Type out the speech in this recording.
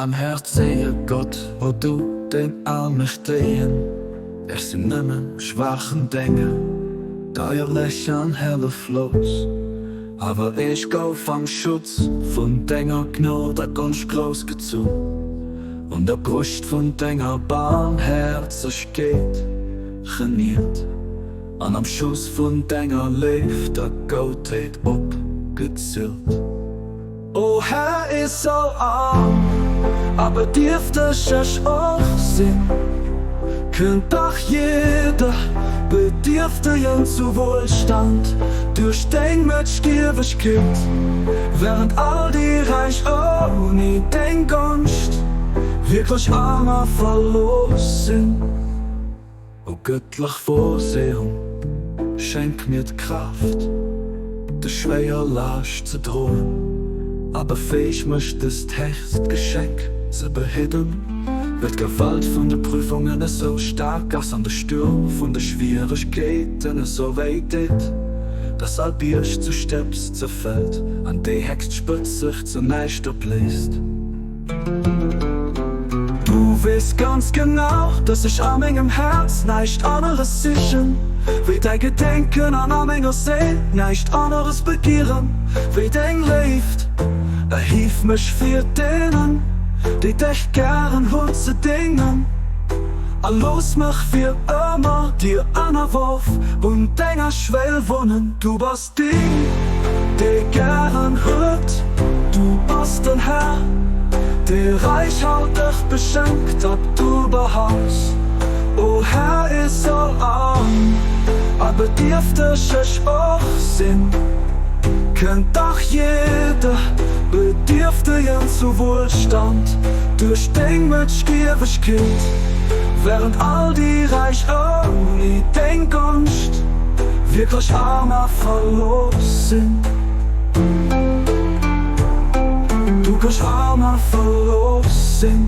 Baarmhäerzege Gott, o du, den Allmächtegen, ech sinn nëmmen schwaachen Dénger, deierlech an hëlleflos, awer ech gouf am Schutz vun denger Gnod a Gonscht groussgezunn, un der Bruscht vun denger Baarmhäerzegkeet geniert, an am Schoss vun denger Léift a Goutheet opgezillt. O Här, ech soll arm a bedierfteg ech och sinn, kënnt dach jidder Bedierftegen zu Wuelstand duerch deng Mëtschgiewegkeet, während all déi Räich ouni deng Gonscht wierklech arm a verlooss sinn. O gëttlech Vorsehung, schenk mir d'Kraaft, des schwéier Laascht ze droen, a befäeg mech, dëst héchst Geschenk ze behidden, well d'Gewalt vun de Prüfungen esou staark ass an de Stuerm vun de Schwieregkeeten esou wéi deet, dass all Bierg zu Stëbs zerfält an déi héchst Spëtz sech zu näischt opléist. Du weess ganz genau, dass ech a mengem Häerz näischt aneres sichen, wéi däi Gedenken, an a menger Séil näischt aneres begieren, wéi deng Léift. Erhief mech fir deenen, déi dech gären hunn, ze déngen, a looss mech fir ëmmer dir ënnerworf un denger Schwéll wunnen. Du bass Deen, dee gären huet, du bass den Här, dee räichhalteg beschenkt, ab du behaus, o Här, ech soll arm a bedierfteg ech och sinn, kënnt dach jidder Bedierftegen zu Wuelstand duerch deng Mëtschgiewegkeet, während all déi Räich ouni deng Gonscht wierklech arm a verlooss sinn. Du kënns arm a verlooss sinn.